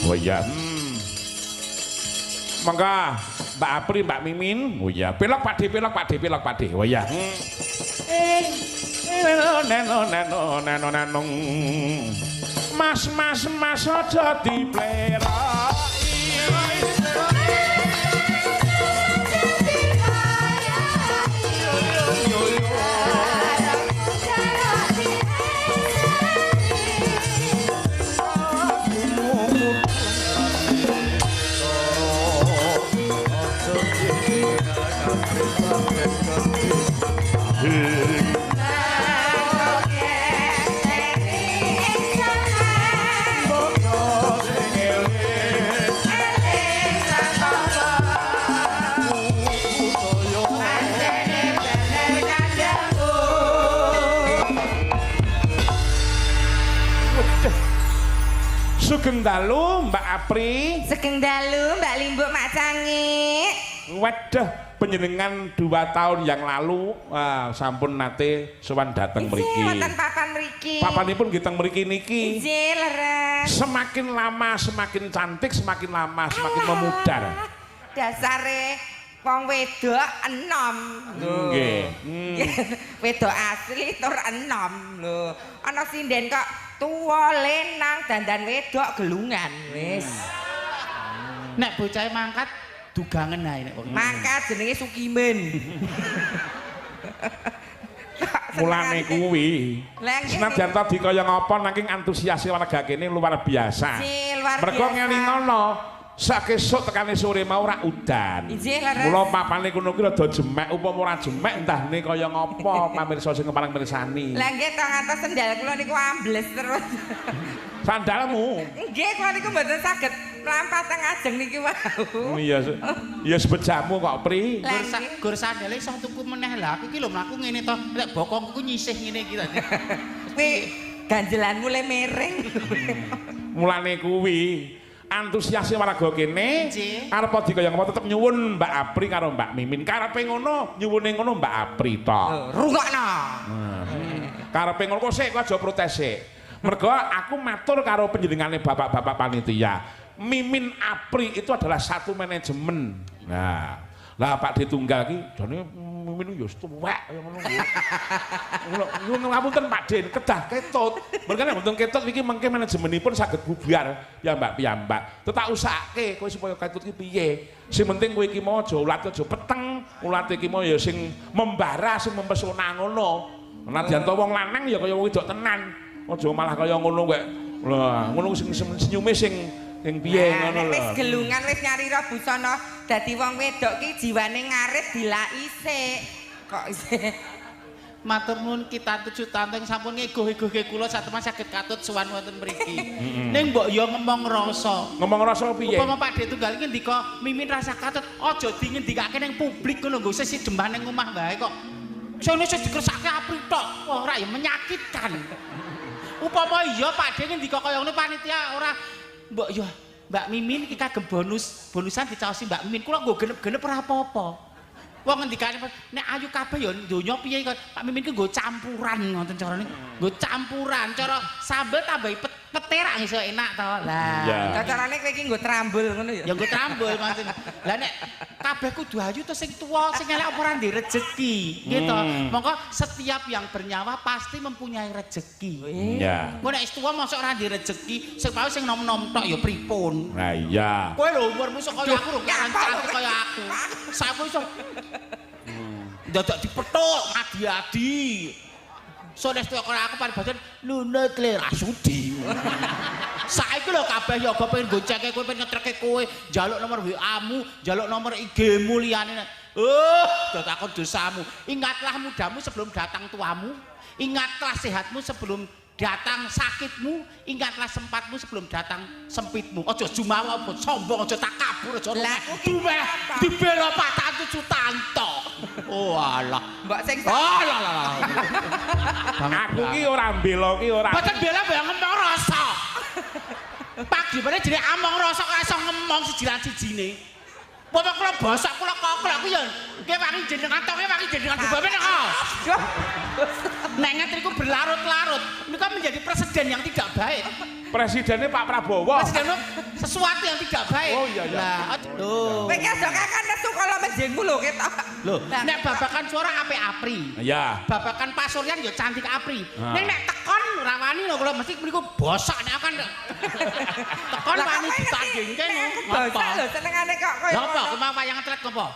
Oh iya. Monggo Mbak Apri, Mbak Mimin. Oh iya, pelok Pak D, pelok Pak D, pelok Pak D. Oh iya. Neno neno neno neno. Mas mas mas aja dipleroki. Sugeng dalu Mbak Apri. Sugeng dalu Mbak Limbuk Mak Cangik. Waduh, panjenengan 2 tahun yang lalu sampun nate sowan dateng mriki. Wonten papan mriki. Papanipun nggih teng mriki niki. Nggih, leres. Semakin lama semakin cantik, semakin lama semakin memudar. Dasare wong wedok enom. Nggih. Wedok asli tur enom lho. Ana sinden kok tuwa lenang dandan wedok gelungan wis. Nek bocahe mangkat dugangen ae nek wong. Mangkat jenenge Sukimin. Mulane kuwi. Senajan to dikaya ngapa nanging antusias warga kene luar biasa. Mergo ngelingono sakesuk tekane sore mau ora udan. Mula papane kono ki rada jemek, upama ora jemek entahne kaya ngapa pamirsa sing kepareng mirsani. Lah nggih to ngantos sendal kula niku ambles terus. Sandalmu? Nggih, kula niku mboten saged mlampah teng ajeng niki wau. Iya, ya sebejamu kok Pri. Gur sandale iso tuku meneh lah. Aku iki lho mlaku ngene to, nek bokongku nyisih ngene iki to. Kuwi ganjelanmu le miring. Mulane kuwi antusiase warga kene arep dikaya ngapa tetep nyuwun Mbak Apri karo Mbak Mimin. Karepe ngono, nyuwune ngono Mbak Apri to. Rungokno. Karepe ngono kok sik aja protes sik. Mergo aku matur karo panjenengane bapak-bapak panitia. Mimin Apri itu adalah satu manajemen. Nah, lah Pak D Tunggal ki jane Mimin yo tuwek kaya ngono kuwi. Ngono ngapunten Pak D, kedah ketut. Mergo nek mboten ketut iki mengke manajemenipun saged bubar ya Mbak piyambak. Tetap usahake kowe supaya ketut ki piye. Sing penting kowe iki mau aja ulat aja peteng, ulat iki mau ya sing membara, sing mempesona ngono. Nadyan to wong lanang ya kaya wong wedok tenan. Aja malah kaya ngono kowe. Lah, ngono sing senyume sing piye ngono lho. Wis gelungan wis nyarira busana dadi wong wedok ki jiwane ngarit dilaki sik. Kok isih matur nuwun kita tujuh tanteng sampun ngegoh-egohke kula satemah saged katut sowan wonten mriki. Ning mbok yo ngomong rasa. Ngomong rasa piye? Upama Pak D Tunggal iki ngendika Mimin rasa katut aja dingendikake ning publik ngono nggo sisi demah ning omah wae kok. Sono sing dikersake Apri tok. Wah ora ya menyakitkan. Upama iya Pak D ngendika kaya ngono panitia ora mbok yo Mbak Mimin iki kagem bonus, bonusan dicaosi Mbak Mimin. Kula nggo genep-genep ora apa-apa. Wong ngendikane nek ayu kabeh ya donya piye kok Pak Mimin ki nggo campuran ngoten carane. Nggo campuran cara sambel tambahi pete rak iso enak to. Lah, carane kowe iki nggo trambul ngono ya. Ya nggo trambul ngoten. Lah nek kabeh kudu ayu to sing tuwa sing elek apa ora ndek rejeki, nggih to. Mongko setiap yang bernyawa pasti mempunyai rejeki. Iya. Engko nek wis tuwa mosok ora ndek rejeki, sing pawe sing nom-nom tok ya pripun. Lah iya. Kowe lho umurmu sok kaya aku lho cantik kaya aku. Saku iso dadak dipethuk adi-adi. Sones tuwa kaya aku paribasan nunut le ra sudi. Saiki lho kabeh yoga pengen goncengke kowe, pengen ngetreke kowe, njaluk nomor WA-mu, njaluk nomor IG-mu liyane. Oh, takon dosamu. Ingatlah mudamu sebelum datang tuamu, ingatlah sehatmu sebelum datang sakitmu, ingatlah sempatmu sebelum datang sempitmu. Aja jumawa, aja sombong, aja takabur, aja dumeh dibela Pak Tantu Sutanto. Oh alah. Mbok sing alah alah. Aku ki ora mbela ki ora. Mboten bela mbok ngomong rasa. Pagibane jenenge among rasa kok iso ngomong siji lan sijine. Bapak kula bosok kula koklok ku ya nggih wangi jenengan toke wangi jenengan bubabe nek. Nek ngeten iku berlarut-larut. Menika menjadi presiden yang tidak baik. Presidennya Pak Prabowo. Presiden sesuatu yang tidak baik. Oh iya iya. Lah, lho. Kowe ki aja kakan nesu kala menjengmu lho ketok. Lho, nek babakan suara apik Apri. Iya. Babakan pasuryan ya cantik Apri. Ning nek tekon ora wani lho kula mesti mriku bosok nek kan. Tekon wani ditandingke ngopo. Bosok lho senengane kok koyo. Lha apa? Kowe mau wayang trek apa?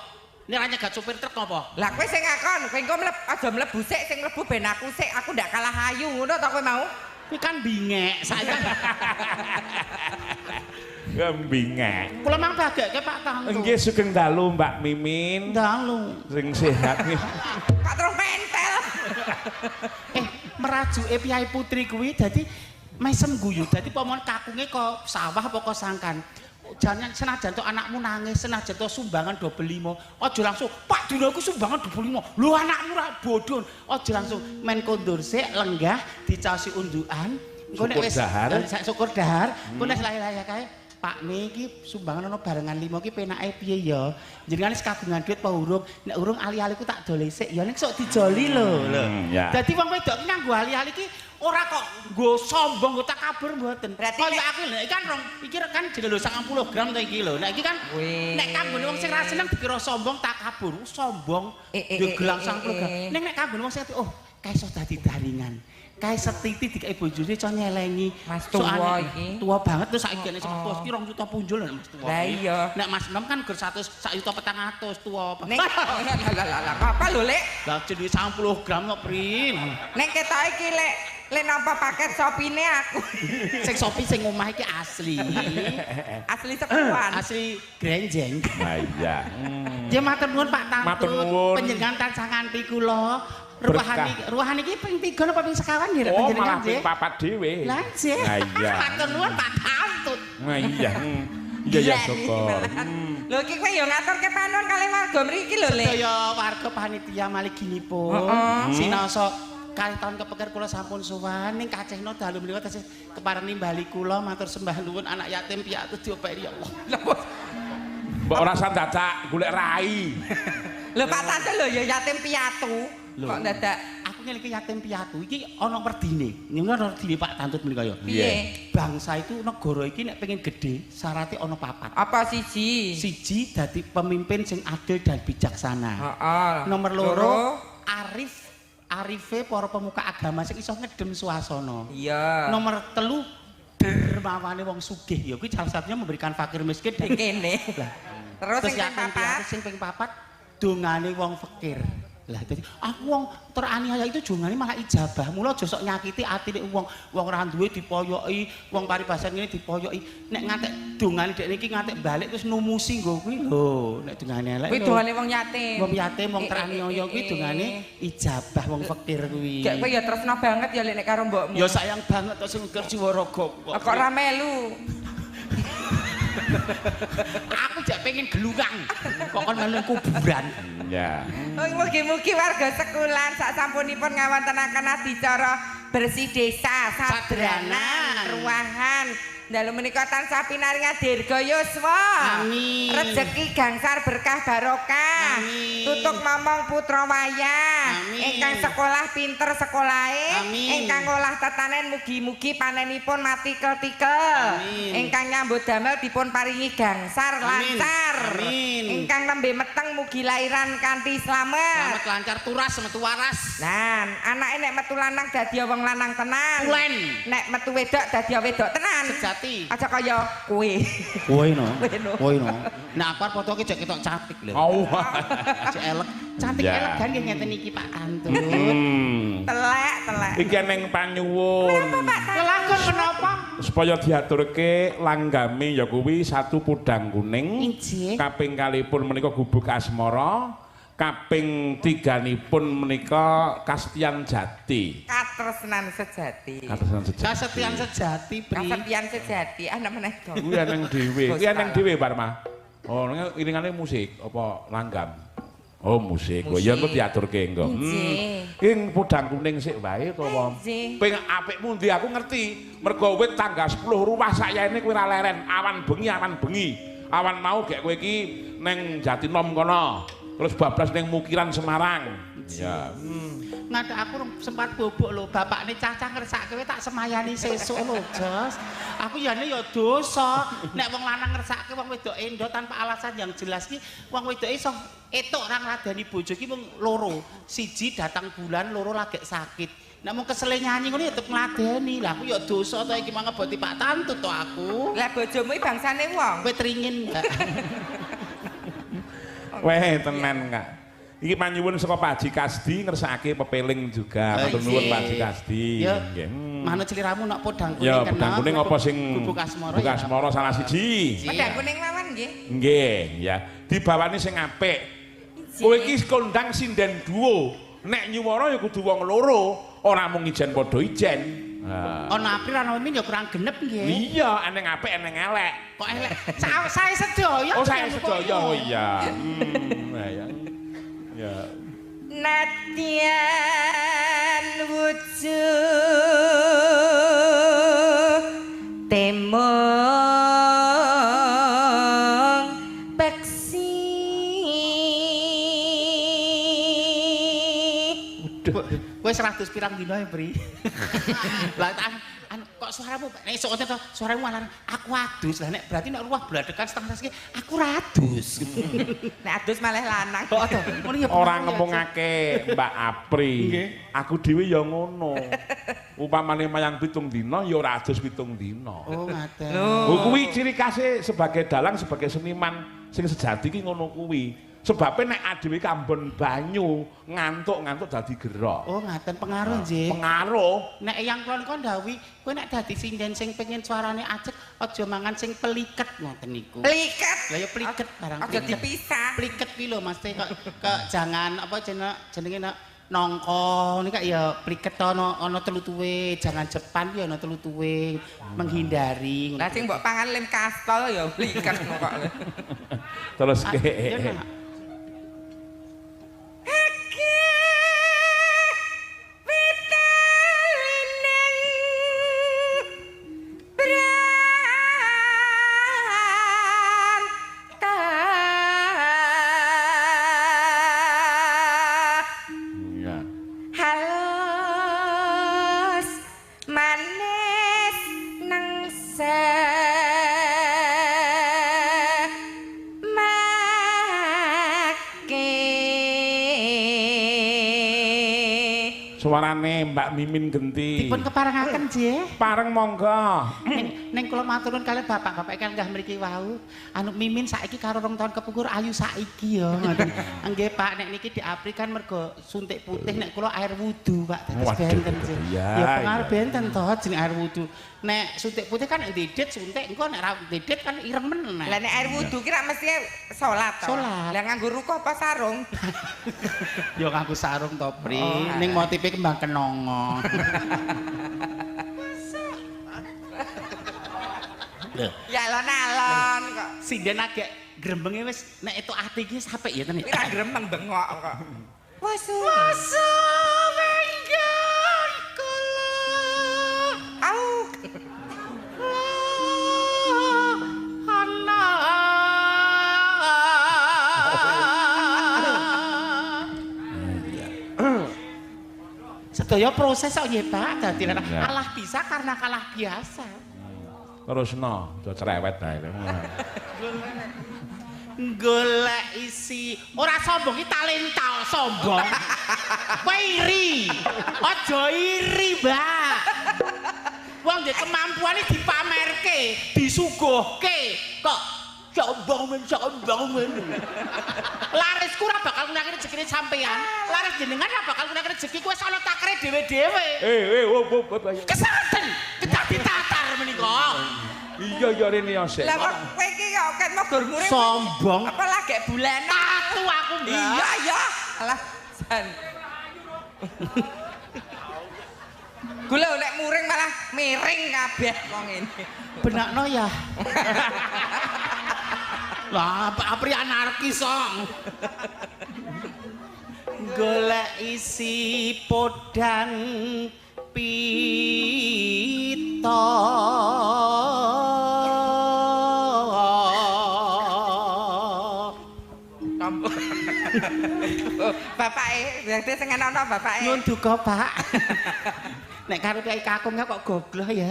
Nek ra nyegat supir truk apa? Lah kowe sing ngakon, kowe engko mlebu aja mlebu sik, sing mlebu ben aku sik, aku ndak kalah ayu ngono to kowe mau? Kuwi kan bingek, saiki kan bingek. Kula mang bagekke Pak Tantu. Nggih sugeng dalu Mbak Mimin. Dalu. Sing sehat nggih. Kok terus mentel. Merajuke Piyai Putri kuwi dadi mesem guyu. Dadi pomon kakunge kok sawah apa kok sangkan. Jangan senajan to anakmu nangis, senajan to sumbangan dobel 5, aja langsung Pak dina iku sumbangan dobel 5. Lho anakmu ra bodho. Aja langsung men kondur sik lenggah dicaosi undukan. Engko nek wis syukur dahar, engko nek lahir-lahir kae Pak ne iki sumbangan ana barengan 5 iki penake piye ya? Jenengan wis kagungan duit apa urung? Nek urung ali-aliku tak dole sik ya nek sok dijoli lho. Lho. Dadi wong wedok ki nganggo ali-ali ki ora kok nggo sombong nggo takabur mboten. Kaya aku lho iki kan rong iki kan jenenge lho 90 gram to iki lho. Nek iki kan nek kanggone wong sing ra seneng dikira sombong takabur, sombong yo gelang 90 gram. Ning nek kanggone wong sing oh kae iso dadi daringan. Kae setiti dikeki bojone iso nyelengi. Mas tuwa iki. Tuwa banget terus saiki nek tuwa iki 2 juta punjul lho Mas tuwa. Lah iya. Nek Mas Nom kan gur 100 sak juta 400 tuwa. Nek lah apa lho Lek? Lah jenenge 90 gram kok Pri. Nek ketok iki Lek, lek nampa paket Shopee-ne aku. Sing Shopee sing omah iki asli. Asli sekuan. Asli grenjeng. Lah iya. Ya matur nuwun Pak Tantut. Panjenengan tansah nganti kula. Ruahan iki ping 3 napa ping sekawan nggih panjenengan nggih? Oh, malah ping 4 dhewe. Lah nggih. Lah iya. Matur nuwun Pak Tantut. Lah iya. Iya ya syukur. Lho iki kowe ya ngaturke panuwun kalih warga mriki lho, Lek. Sedaya warga panitia maliginipun. Sinaosa kalih taun kepekir kula sampun sowan ning kacehna dalu menika tesih kepareng nimbali kula matur sembah nuwun anak yatim piatu diopeni ya Allah. Lho mbok ora usah dadak golek rai. Lho Pak Tantut lho ya yatim piatu. Kok dadak aku ngelingke yatim piatu iki ana werdine. Niku ana werdine Pak Tantut menika ya. Piye? Bangsa itu negara iki nek pengen gedhe syaratnya ana papat. Apa siji? Siji dadi pemimpin sing adil dan bijaksana. Heeh. Nomor loro arif arife para pemuka agama sing iso ngedem suasana. Iya. Nomor 3 dermawane wong sugih ya kuwi salah satunya memberikan fakir miskin dan kene. Lah terus sing ping papat, sing ping papat dongane wong fakir. Lah dadi aku wong teraniaya itu dongane malah ijabah. Mula aja sok nyakiti atine wong. Wong ora duwe dipoyoki, wong paribasan ngene dipoyoki. Nek ngantek dongane dekne iki ngantek balik terus numusi nggo kuwi lho, nek dongane elek. Kuwi dongane wong yatim. Wong yatim, wong teraniaya kuwi dongane ijabah wong fakir kuwi. Gek kowe ya tresno banget ya lek nek karo mbokmu. Ya sayang banget to sing jiwa raga kok. Kok ora melu. Aku jak pengen gelurang kok kon melu kuburan. Ya. Mugi-mugi warga sekulan sak sampunipun ngawontenaken adicara bersih desa, sadranan, ruwahan. Dalu menika tansah pinaringan dirga yuswa. Amin. Rejeki gangsar berkah barokah. Amin. Tutuk momong putra wayah. Ingkang sekolah pinter sekolahe, ingkang olah tetanen mugi-mugi panenipun matikel-tikel. Ingkang nyambut damel dipun paringi gangsar lancar. Amin. Ingkang nembe meteng mugi lairan kanthi slamet. Slamet lancar turas metu waras. Nah, anake nek metu lanang dadi wong lanang tenan. Tulen. Nek metu wedok dadi wedok tenan. Sejati. Aja kaya kowe. Kowe no. Kowe no. Nek aku arep foto ki jek ketok cantik lho. Oh. Jek elek. Cantik elegan nggih ngeten iki Pak Tantut. Telek, telek. Iki eneng panyuwun. Lelakon menapa? Supaya diaturke langgame ya kuwi satu pudang kuning. Kaping kalihipun menika gubuk asmara. Kaping tiganipun menika Kasetyan Jati. Katresnan sejati. Katresnan sejati. Kasetyan sejati, Pri. Kasetyan sejati ana meneh to. Kuwi eneng dhewe. Kuwi eneng dhewe, Parma. Oh, iringane musik apa langgam? Oh, musik. Oh, ya engko diaturke engko. Ing pudang kuning sik wae utawa ping apikmu ndi aku ngerti. Mergo wit tanggal 10 ruwah sakyaene kowe ora leren, awan bengi awan bengi. Awan mau gek kowe iki neng Jatinom kono. Terus bablas neng Mukiran Semarang. Ya. Ngadak aku sempat bobok lho, bapakne cacah ngersake kowe tak semayani sesuk lho, Jos. Aku yane ya dosa. Nek wong lanang ngersake wong wedok endo tanpa alasan yang jelas ki, wong wedok iso etuk ora ngladeni bojo ki mung loro. Siji datang bulan, loro lagek sakit. Nek mung kesele nyanyi ngono ya tetep ngladeni. Lah aku ya dosa to iki mang ngeboti Pak Tantut to aku. Lah bojomu iki bangsane wong. Kowe tringin, Mbak. Weh tenan, Kak. Iki panyuwun saka Pak Haji Kasdi ngersakake pepeling juga. Matur nuwun Pak Haji Kasdi. Nggih. Manut sliramu nok podang kuning. Ya, podang kuning apa sing Gubuk Asmara? Gubuk Asmara salah siji. Podang kuning mawon nggih. Nggih, ya. Dibawani sing apik. Kowe iki kondang sinden duo. Nek nyuwara ya kudu wong loro, ora mung ijen padha ijen. Ana April ana Mimin ya kurang genep nggih. Iya, eneng apik eneng elek. Kok elek? Sae sedaya. Oh, sae sedaya. Oh iya. Ya. Ya. Nadyan wujud temung peksi. Kowe 100 pirang dina ya, Pri? Lah kok suaramu nek esuk to suaramu malah aku adus. Lah nek berarti nek ruwah bladekan setengah siki aku radus. Nek adus malah lanang. Oh to. Ora ngomongake Mbak Apri. Aku dhewe ya ngono. Upamane mayang 7 dina ya ora adus 7 dina. Oh ngaten. Lho kuwi ciri khase sebagai dalang, sebagai seniman sing sejati ki ngono kuwi. Sebabnya nek adewe kambon banyu ngantuk-ngantuk dadi gerok. Oh ngaten pengaruh nggih. Pengaruh. Nek eyang kula niku ndhawuhi, kowe nek dadi sinden sing pengen suarane ajeg aja mangan sing peliket ngoten niku. Pliket. Lah ya pliket barang. Aja dipisah. Pliket kuwi lho Mas kok jangan apa jenenge nek nongko niku ya pliket ana ana telutuwe, jangan Jepan kuwi ana telutuwe, menghindari. Lah sing mbok pangan lem kastol ya pliket kok. Terus ke. Suarane Mbak Mimin genti. Dipun keparengaken nggih. Pareng monggo. Ning kula maturun kaliyan bapak-bapak ingkang nggah mriki wau. Anu Mimin saiki karo 2 tahun kepungkur ayu saiki ya ngoten. Nggih Pak, nek niki diapri kan mergo suntik putih nek kula air wudu Pak dados benten nggih. Ya pengaruh benten to jeneng air wudu. Nek suntik putih kan nek didit suntik engko nek ra didit kan ireng meneh. Lah nek air wudu ki rak mesti salat to. Lah nganggo rukuh apa sarung? Ya nganggo sarung to, Pri. Ning motife kembang kenongo. Ya alon-alon kok. Sinden agek grembenge wis nek etuk ati iki sampe ya ten. Kuwi ra gremeng bengok kok. Wasu. Wasu menggon kula. Au. Ana. Sedaya proses kok nggih Pak dadi kalah bisa karena kalah biasa. Terusno, aja cerewet bae. Golek isi, ora sombong iki talenta sombong. Kowe iri. Aja iri, Mbak. Wong ndek kemampuane dipamerke, disuguhke. Kok sombong men sombong men. Larisku ora bakal ngurangke rezekine sampean. Laris jenengan ora bakal ngurangke rezeki kowe wis ana takere dhewe-dhewe. Kesaten, kedah ditatar menika. Iya ya rene ya sik. Lah kok kowe iki kok ket mogor mure. Sombong. Apa lagek bulanan? Tatu aku, Mbak. Iya ya. Alah jan. Gula nek muring malah miring kabeh wong ngene. Benakno ya. Lah, Apri anarkis kok. Golek isi podang pita. Bapake, berarti sing ana bapake. Nyun duka, Pak. Nek karo Kyai Kakung kok gogloh ya.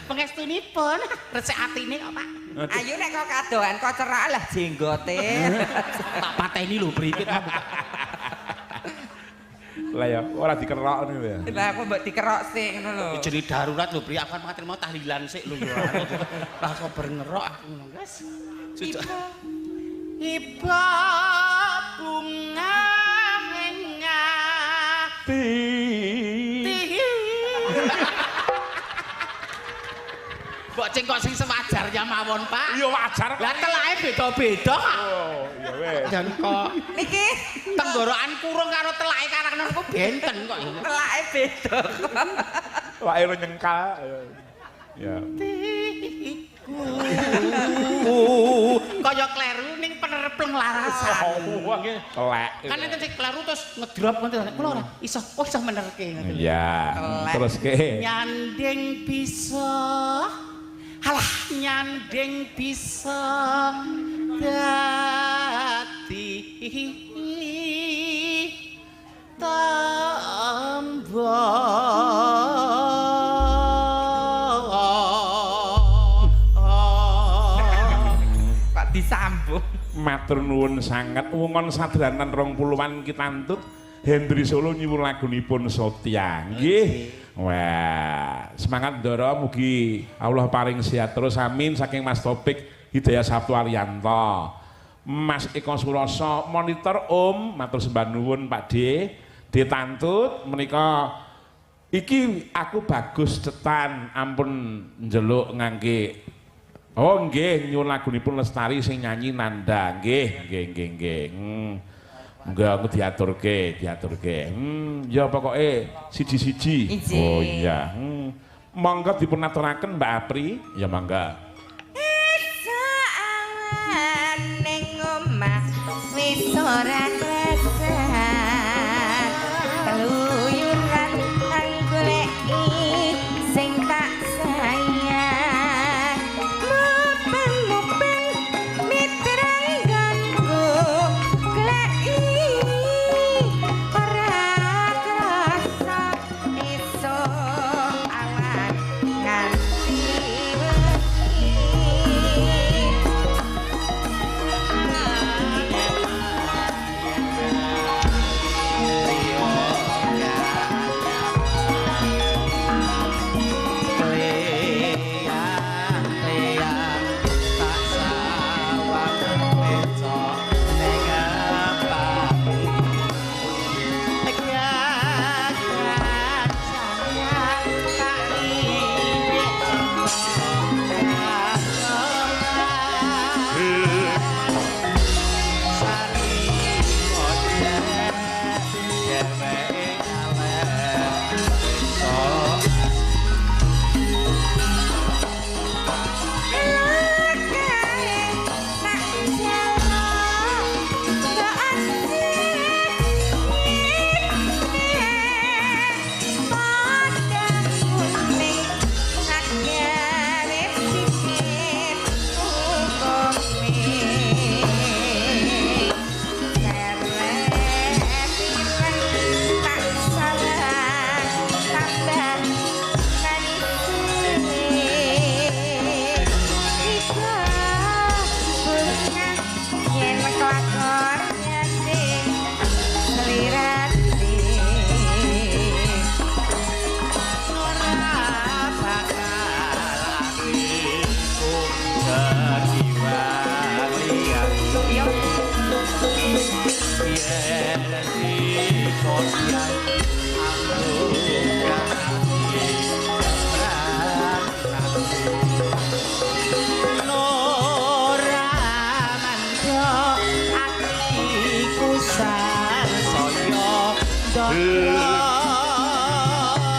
Pangestunipun resik atine kok, Pak. Ayo nek kok kadohan kok cerak lah jenggote. Tak pateni lho bripit. Lah ya ora dikerok ngono ya. Lah aku mbok dikerok sik ngono lho. Jenenge darurat lho, Bri. Aku kan trimo tahlilan sik lho ya. Lah kok ngerok aku ngono, guys. Iba bunga ngati. Mbok cengkok sing sewajarnya mawon, Pak. Iya wajar. Lah telake beda-beda. Oh, iya wis. Jan kok niki tenggorokan kurung karo telake karang niku benten kok. Telake beda. Telake lu nyengkal. Ya. Iku kaya kleru ning penerpleng larasan. Telek. Kan enten sing kleru terus ngedrop ngoten. Kula ora iso, oh iso menerke ngoten. Iya. Teruske. Nyanding bisa. Halah nyanding bisa dadi tamba. Kok disambung. Matur nuwun sanget wungon sadranan 20-an kitantut Hendri Solo nyuwun lagunipun Sotya. Nggih. Wah, semangat Ndara mugi Allah paring sehat terus amin saking Mas Topik Hidayah Sabtu Arianto. Mas Eko Suroso monitor Om matur sembah nuwun Pak D. D Tantut menika iki aku bagus cetan ampun njeluk ngangge. Oh nggih nyuwun lagunipun Lestari sing nyanyi Nanda. Nggih, nggih, nggih, nggih. Enggak aku diaturke, diaturke. Ya pokoke siji-siji. Oh iya. Monggo dipun aturaken Mbak Apri. Ya monggo. Esuk awan ning omah wis ora kresan. Keluyuran goleki sing tak sayang. Mupeng-mupeng mitrangganku gleki ora krasa esuk awan nganti wengi.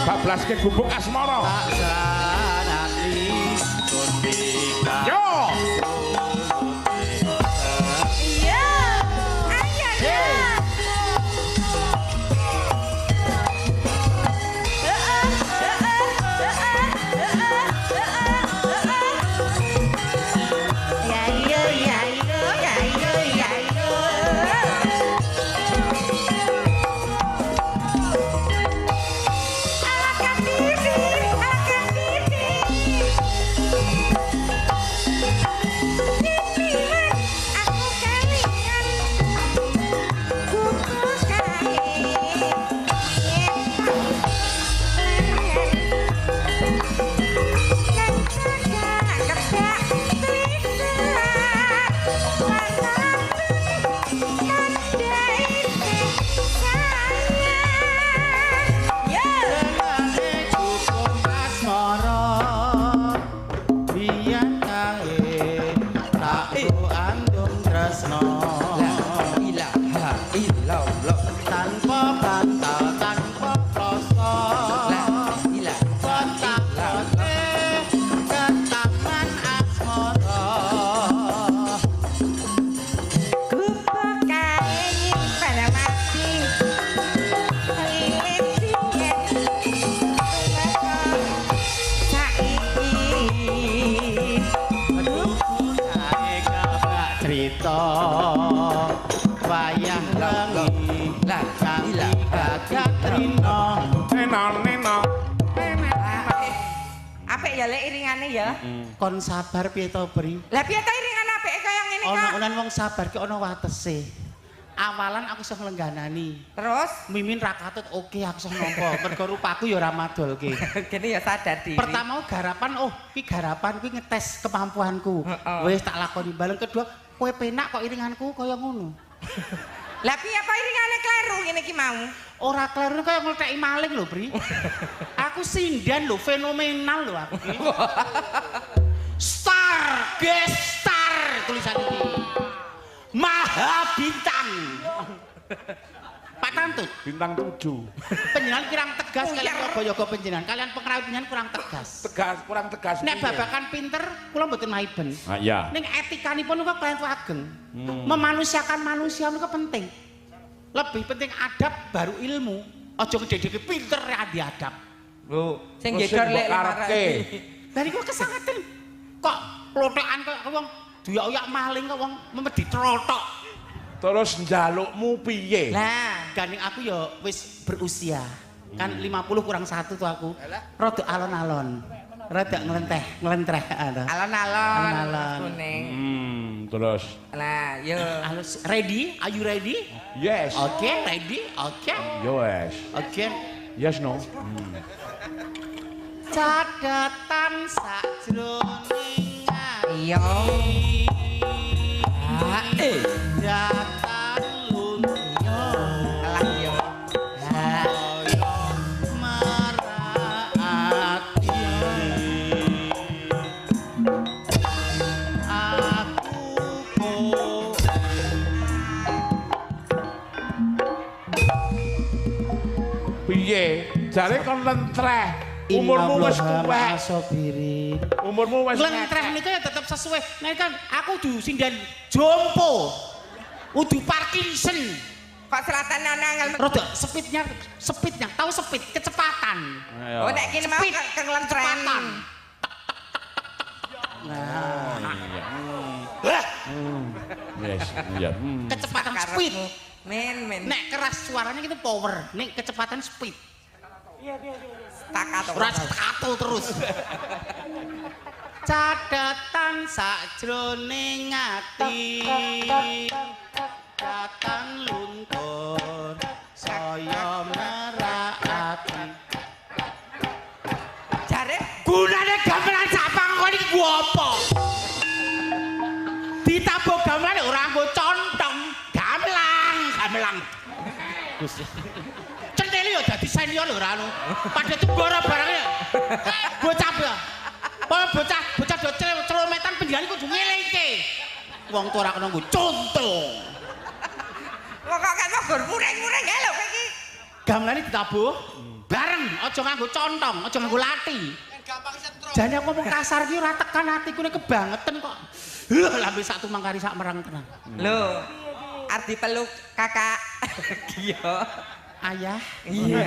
Bablaske gubuk asmara. Yo. Iya. Ayo ya. Ya yo ya yo ya yo ya yo. biyen kae tak andung tresno. La ilaha illallah. Tanpa bantal tanpa kloso. La ilaha illallah. Ketaman asmara. Gubuk kae nyimpen mati. Wiwit biyen saiki. Kae kabak crita wayah wengi La kanthi ilaha gagak trina. Neno neno. Apik ya lek iringane ya. Kon sabar piye to, Bri? Lah piye to iringan apike kaya ngene Ana kok? unan wong sabar ki ana watese. Awalan aku iso nglengganani. Terus Mimin ra katut oke aku iso nampa. Mergo rupaku ya ora madolke. gini ya sadar diri. Pertama garapan, oh ki garapan kuwi ngetes kemampuanku. Heeh. Wis tak lakoni baleng kedua, kowe penak kok iringanku kaya ngono. Lah piye apa iringane kleru ngene iki mau? Ora kleru kaya ngletheki maling lho, Bri. Aku sinden lho, fenomenal lho aku ki. Star, gestar tulisan iki. Maha bintang. Pak Tantut, Bintang 7. panjenengan kurang tegas kalian Uyar. yoga-yoga panjenengan. Kalian pengrawit panjenengan kurang tegas. Tegas, kurang tegas. Nek piye? babakan pinter, kula mboten maiben. Ah iya. Ning etikanipun kok kalian ageng. Memanusiakan manusia menika penting. Lebih penting adab baru ilmu. Aja gedhe-gedhe pinter ra diadab. Lho, sing Terus gedor sing lek mbok karepke. Lah niku kesangaten. Kok plotokan kok wong duyak-uyak maling kok wong memedi trotok. Terus njalukmu piye? Lah, Gandeng aku ya wis berusia. Kan 50 kurang 1 tuh aku. Rada alon-alon. Rada nglenteh, nglentreh ah, alon-alon. Alon-alon. Kuning. Terus. Lah, yo. Halus. Ready? Are you ready? Yes. Oke, ready? Oke. Yes. Oke. Yes no. Catatan sakjroning Iya. Ah, eh. Datan luntur Alah yo. Ah, saya marah ati. Aku kok Piye? Jare kon lentreh. Umurmu wis tuwek. Sobirin. Umurmu wis Lentreh niku ya tetep sesuai. Nek kan aku kudu sinden jompo. Kudu Parkinson. Kok selatan ana angel. Rada speednya, speednya, tahu speed, kecepatan. Ayo. Oh, nek kene mau Speed. kelentren. Kecepatan. Nah, Iya. Lah, Yes, iya. kecepatan speed. Men men. Nek keras suaranya itu power, nek kecepatan speed. Staccato. Ora staccato terus. Catatan sakjroning ati. Catatan luntur saya merak ati. Jare Gunane gamelan sak pangkon iki nggo apa? Ditabuh gamelan ora nggo contong, gamelang, gamelang. Gusti. Centile ya dadi senior lho ora anu. Padha tugara barangnya. Bocah ya. Apa bocah, bocah do celometan penjenengan kudu ngelingke. Wong tuwa ora kena nggo contong. Wong kok kan gur muring-muring ae lho kowe iki. Gamelane ditabuh bareng, aja nganggo contong, aja nganggo lati. Jane aku ngomong kasar ki ora tekan atiku nek kebangetan kok. Huh, lambe sak tumang kari sak merang tenan. Lho. Arep dipeluk kakak. Iya. Ayah, Iya.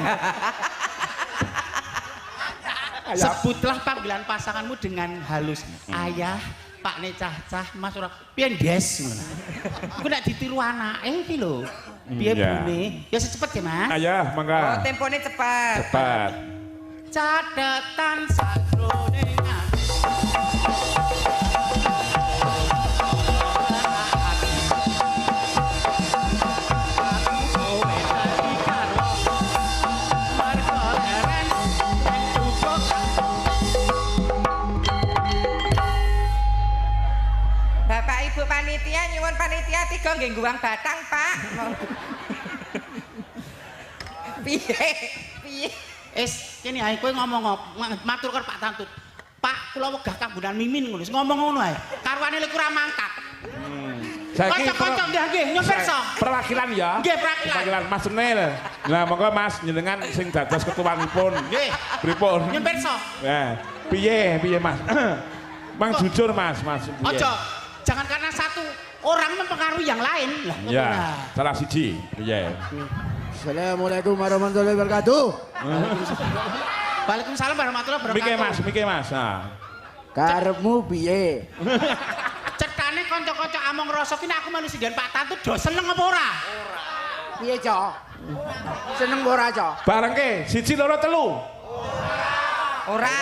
sebutlah panggilan pasanganmu dengan halus. Ayah, Pak ne cah-cah, Mas ora piye ndes ngono. Iku nek ditiru anake iki lho. Piye Iya. bune? Ya secepet ya, Mas. Ayah, Oh, mangga. tempone cepet. Cepat. Catatan sakjroning ati. Kowe dadi garwa. Marga leren yen cukup Bapak Ibu panitia nyuwun panitia tiga nggih ngguwang batang, Pak. Piye? Piye? Wis, kene ae kowe ngomong matur karo Pak Tantut. Pak, Pak, kula wegah kanggonan Mimin ngono. Ngomong ngono ae. Karuane lek ora mangkat. Kanca-kanca nggih nggih nyun pirsa. Perwakilan ya. Nggih, perwakilan. Mas Sunil. Nah, monggo Mas njenengan sing dados ketuanipun. Nggih. Pripun? Nyun pirsa. Nah, piye piye Mas? Mang jujur Mas, Mas. Ojo. Jangan karena satu orang mempengaruhi yang lain. Lah, ya, salah siji. Piye? Assalamualaikum warahmatullahi wabarakatuh. Waalaikumsalam warahmatullahi wabarakatuh. Mike Mas, mike Mas. Nah. Karepmu piye? Cetane kanca-kanca among rasa ki nek aku melu sindian Pak Tantut do seneng apa ora? Ora. Piye, Cok? Seneng ora, Cok? Barengke, 1 2 3. Ora.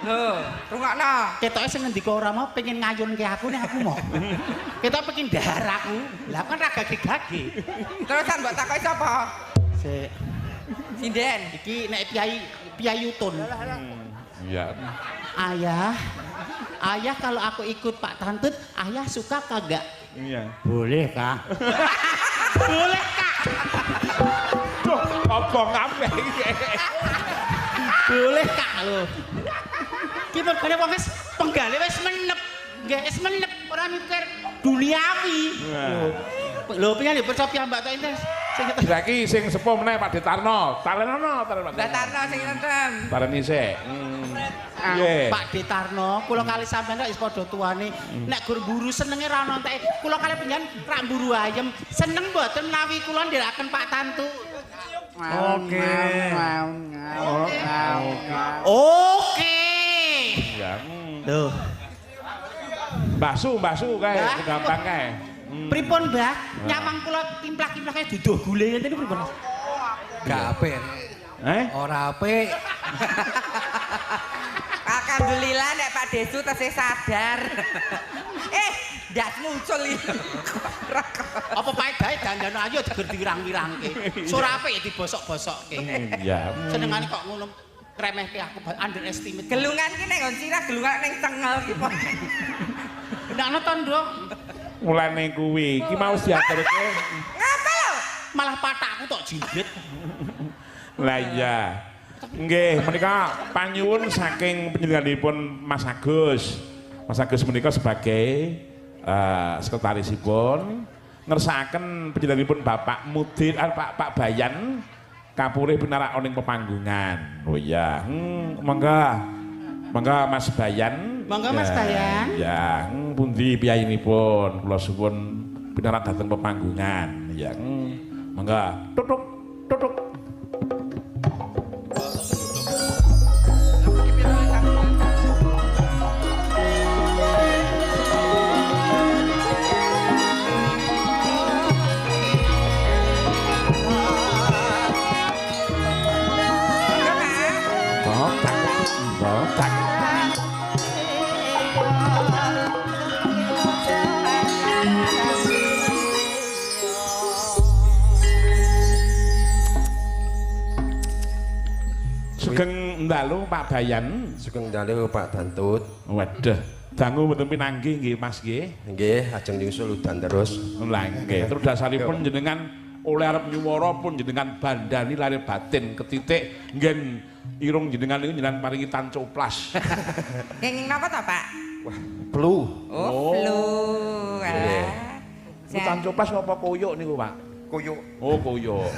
Lho, rungokno. Ketoke sing ngendika ora mau pengen ngayunke aku nek aku mau. Ketok pengen dahar aku. Lah kan ra gage-gage. Terusan mbok takoki sapa? Sik. Sinden. Iki nek piyai piyai Utun. Iya. Ayah, ayah kalau aku ikut Pak Tantut, ayah suka kagak? Iya. Boleh, Kak. Boleh, Kak. Duh, apa kabeh iki? Boleh, Kak lho. Ki mergane wong wis penggale wis menep. Nggih, wis menep ora mikir duniawi. Lho, piye lho percaya piyambak tok entes. Saiki sing sepuh meneh Pak Detarno. Talenono, talen Pak. Lah Tarno sing tentrem. Bareng isih. Piye? Pak Detarno, kula kali sampean kok wis padha tuane. Nek gur mburu senenge ra ono enteke. Kula kali panjenengan rak mburu ayem. Seneng mboten menawi kula nderekaken Pak Tantu. Oke. Oke. Ya. Lho. Basu, basu kae, gampang kae. Pripun, Mbah? Nyawang kula timplak-timplake duduh gule ngene niku pripun? Gak apik. Eh? Ora apik. Alhamdulillah nek Pak Desu tesih sadar. Ndak muncul iki. Apa paedahe dandano ayo diger diwirang-wirangke. Ora apik ya dibosok-bosokke. Iya. Senengane kok ngono ngremehke aku underestimate. Gelungan ki ning nggon sirah, gelungan ning cengel ki. Ndak ana to, Nduk. Mulane kuwi iki mau diaturke. Ngapa lho? Malah patakku tok jinggit. Lah iya. Nggih, menika panyuwun saking panjenenganipun Mas Agus. Mas Agus menika sebagai sekretarisipun ngersakaken panjenenganipun Bapak Mudir Pak Bayan kapurih pinarak ning pepanggungan. Oh iya. Monggo. Monggo Mas Bayan. Monggo Mas Bayan. Ya, pundi piyayinipun kula suwun pinarak dhateng pepanggungan. Ya, monggo. Tutuk tutuk. Sugeng dalu Pak Bayan. Sugeng dalu Pak Tantut. Waduh, dangu mboten pinanggih nggih Mas nggih. Nggih, ajeng nyusul udan terus. Lah nggih, terus dasaripun jenengan oleh arep nyuwara pun jenengan bandani lahir batin ketitik nggen irung jenengan niku jenengan paringi tancoplas. Kenging napa to, Pak? Wah, flu. Oh, flu. Nggih. Niku tancoplas napa koyok niku, Pak? Koyok. Oh, koyok.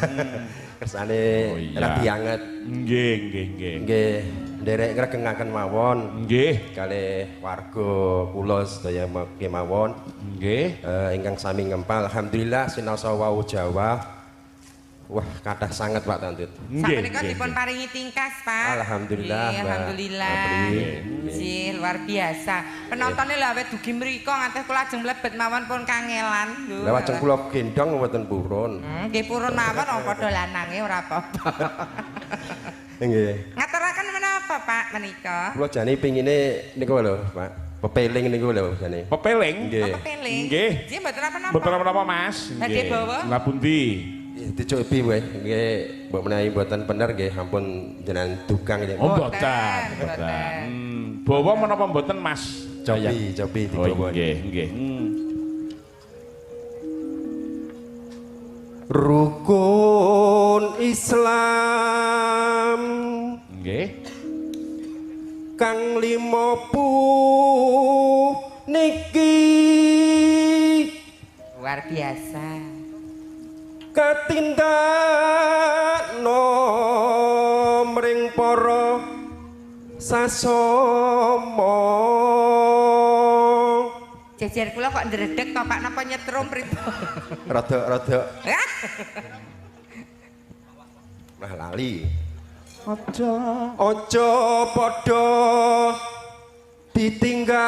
Kersane radi anget. Nggih, nggih, nggih. Nggih, nderek ngregengaken mawon. Nggih. Kalih warga kula sedaya kemawon. Nggih. Ingkang sami ngempal alhamdulillah sinaosa wau Jawa. Wah, kathah sanget Pak Tantut. Sakmenika dipun paringi tingkas, Pak. Alhamdulillah. Alhamdulillah. Nggih, luar biasa. Penontonnya lho awet dugi mriko ngantos kula ajeng mlebet mawon pun kangelan. Lha ajeng kula gendhong mboten purun. Nggih purun mawon wong padha lanange ora apa-apa. Nggih. Ngaturaken menapa, Pak, menika? Kula jane pingine niku lho, Pak. Pepeling niku lho jane. Pepeling? Nggih. Pepeling. Nggih. Nggih mboten napa-napa. Mboten napa-napa, Mas. Badhe bawa. Lah pundi? Dicobi wae nggih mbok menawi mboten bener nggih ampun jenengan tukang nggih. Oh mboten, mboten. Bawa menapa mboten Mas? Cobi, cobi dibawa. Nggih, nggih. Rukun Islam nggih kang 5 lima puniki Luar biasa. Katindakno mring para sasama. Jejer kula kok ndredeg to Pak, napa nyetrum pripun? Rada-rada. Nah lali. Aja aja padha ditinggalke.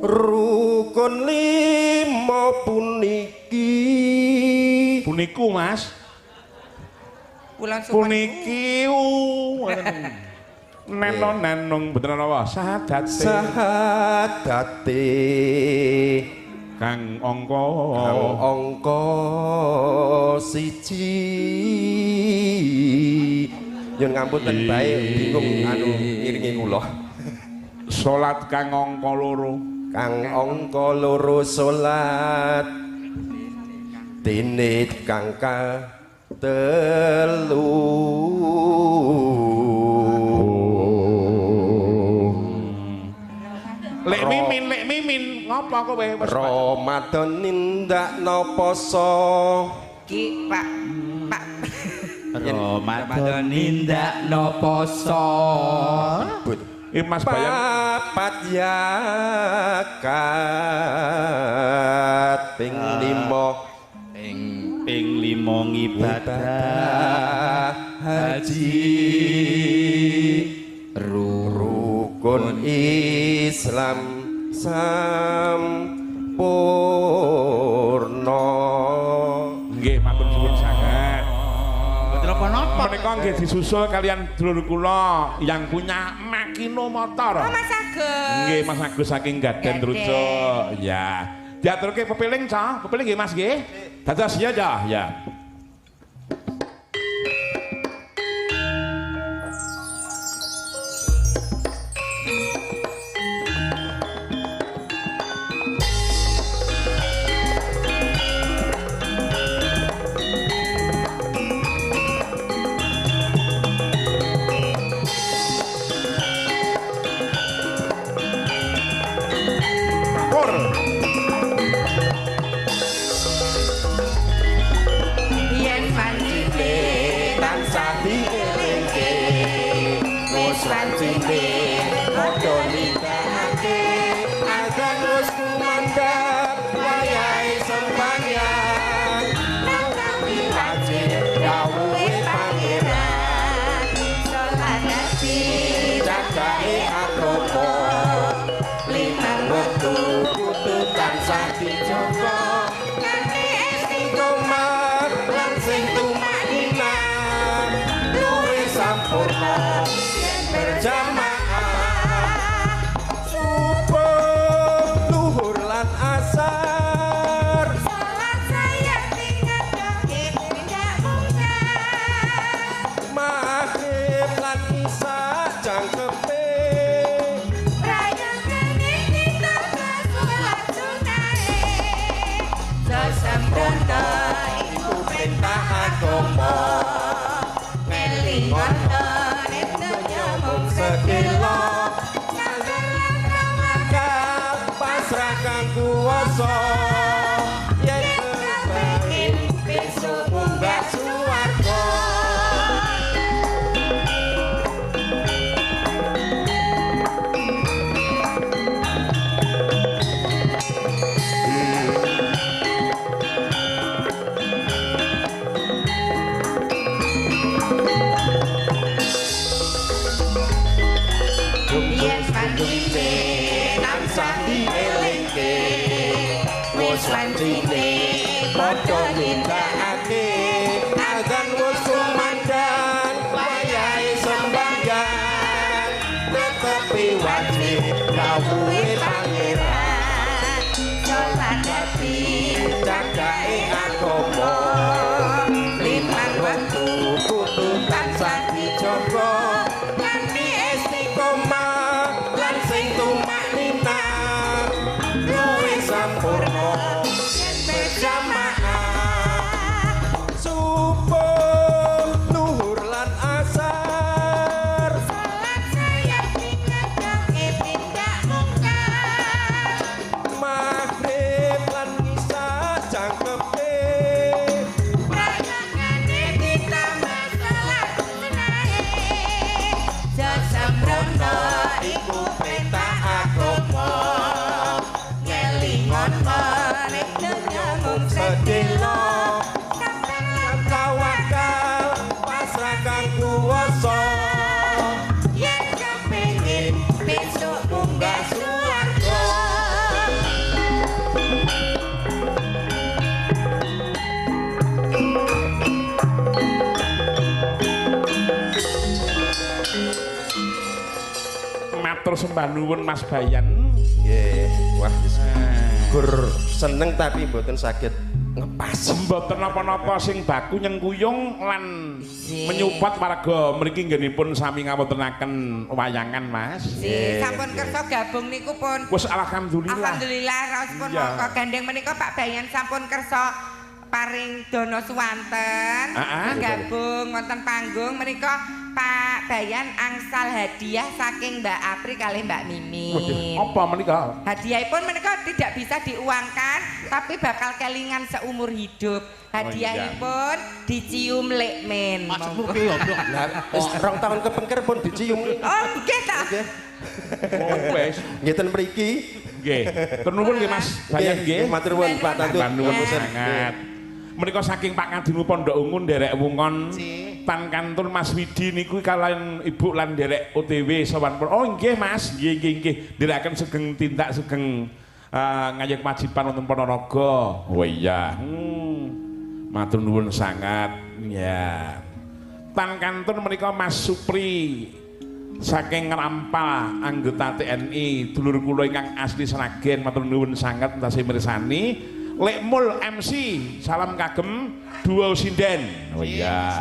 Rukun lima puniki. Puniku Mas. Puniki. Neno nenung bener napa? Sahadate. Sahadate. Kang angka. Kang angka siji. Nyun ngapunten bae bingung anu ngiringi kula. Salat kang angka loro. Kang angka loro salat. Dene kang telu. Lek mimin ngopo kowe wis Ramadan nindakno poso. Ki Pak Pak Ramadan nindakno poso. Iki Mas Bayang papat yakat ping 5 ping 5 ngibadah haji. Rukun Islam sampurna. Nggih, matur suwun sanget. Mboten napa-napa. Menika nggih disusul kalian dulur kula yang punya Makino motor. Oh, Mas Agus. Nggih, Mas Agus saking Gaden Trucuk. Ya. Diaturke pepiling, Cah. Pepiling nggih, Mas nggih. Dados ya, Cah. Ya. kang kuwasa. Yen kepengin besok munggah swarga. Matur sembah nuwun Mas Bayan. Nggih, wah gur seneng tapi mboten saged ngepas. Mboten napa-napa sing baku nyengkuyung lan menyupport warga mriki nggenipun sami ngawontenaken wayangan Mas. Nggih, sampun kersa gabung niku pun. Wis alhamdulillah. Alhamdulillah raosipun mongko gandeng menika Pak Bayan sampun kersa paring dana suwanten gabung wonten panggung menika Pak Bayan angsal hadiah saking Mbak Apri kalih Mbak Mimin. Apa menika? Hadiahipun menika tidak bisa diuangkan tapi bakal kelingan seumur hidup. Hadiahipun dicium Lekmen. Maksudmu piye, Bro? Lah wis 2 tahun kepengker pun dicium. Oh, nggih ta. Nggih. Oh, wis. Nggih ten mriki. Nggih. Nuwun nggih Mas Bayan nggih. Matur nuwun Pak Tantut. Nuwun sangat. Menika saking Pak Kadinu Pondok Ungu nderek wungon tan kantun Mas Widi niku kalian ibu lan nderek OTW sowan. Oh nggih Mas, nggih nggih nggih. Nderekaken sugeng tindak sugeng ngayek wajiban wonten Ponorogo. Oh iya. Matur nuwun sangat. Ya. Tan kantun menika Mas Supri saking Ngrampal anggota TNI dulur kula ingkang asli Sragen matur nuwun sangat tasih mirsani. Lekmul MC salam kagem duo sinden. Oh iya.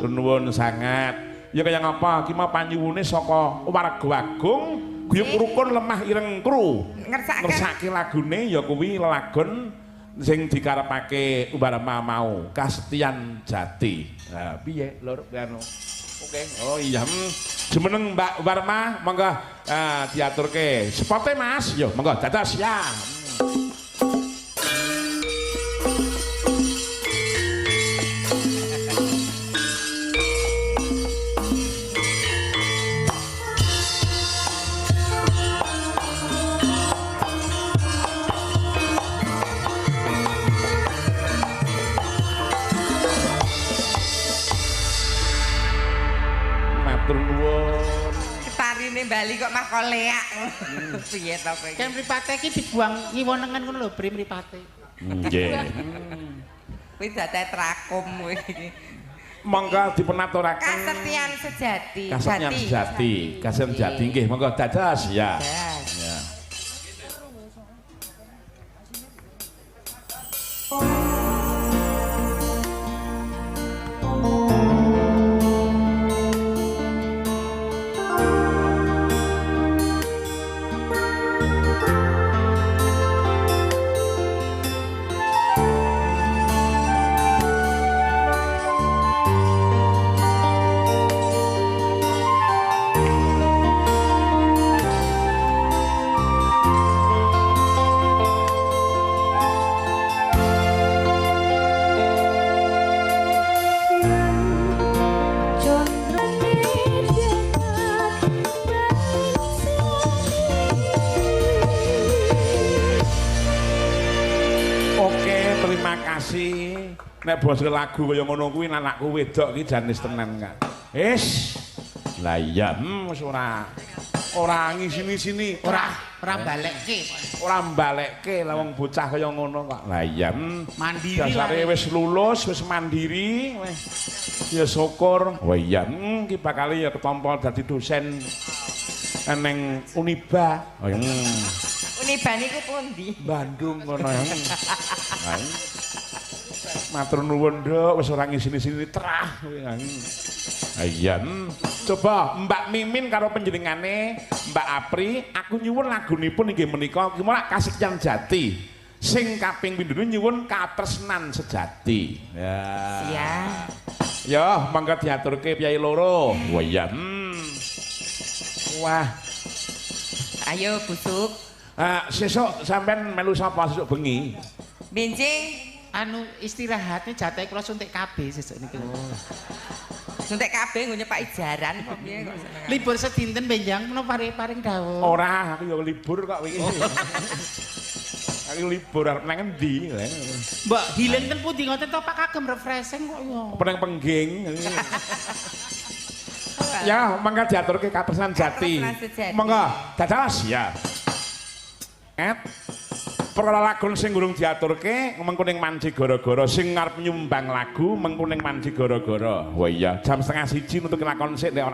Nuwun sangat. Ya kaya ngapa iki mau panyuwune saka warga agung guyub rukun lemah ireng kru. Ngersake lagune ya kuwi lelagon sing dikarepake Ubarama mau Kasetian Jati. Lah piye lur anu. Oke. Oh iya. Jumeneng Mbak Warma monggo diaturke. Spote Mas. Yo monggo dados ya. Bali kok mah koleak. Piye to kowe? Kan mripate iki dibuang ngiwa nengen ngono lho, Bri mripate. Nggih. Kuwi dadi trakum kuwi. Monggo dipunaturaken Kasetian sejati. Kasetian sejati. Kasetian sejati nggih, monggo dados ya. Ya. Nek basa lagu kaya ngono kuwi anakku wedok iki jan wis tenan kak. Wis. Lah iya, wis ora ngisini-sini, ora balekke. Ora balekke lah wong bocah kaya ngono kok. Lah iya, mandiri. Dasare wis lulus, wis mandiri, wis ya syukur. Oh iya, iki bakal ya ketampa dadi dosen neng Uniba. Oh, Uniba niku pundi? Bandung ngono ya. Matur nuwun Nduk, wis ora ngisini-sini terah kuwi. Iya. Coba Mbak Mimin karo panjenengane Mbak Apri, aku nyuwun lagunipun inggih menika ki malah Kasetyan Jati. Sing kaping pindho nyuwun Katresnan Sejati. Ya. Siap. Ya, mangga diaturke piyai loro. Wah iya. Wah. Ayo busuk. Sesuk sampean melu sapa sesuk bengi? Benjing. Anu istirahatnya jatahe kula suntik KB sesuk niku. Suntik KB nggo nyepak jaran kok piye kok seneng. Libur sedinten benjang menapa paring dawuh? Ora, aku ya libur kok wingi. Aku libur arep nang endi? Mbak, healing ten pundi ngoten to Pak kagem refreshing kok ya. Apa nang Pengging? Ya, mangga diaturke Katresnan Jati. Katresnan Sejati. Monggo, dadas ya. Et perkara lagu sing durung diaturke mengko ning Manci gara-gara sing arep nyumbang lagu mengko ning Manci gara-gara. Wah iya, jam 12.30 nutuki lakon sik nek.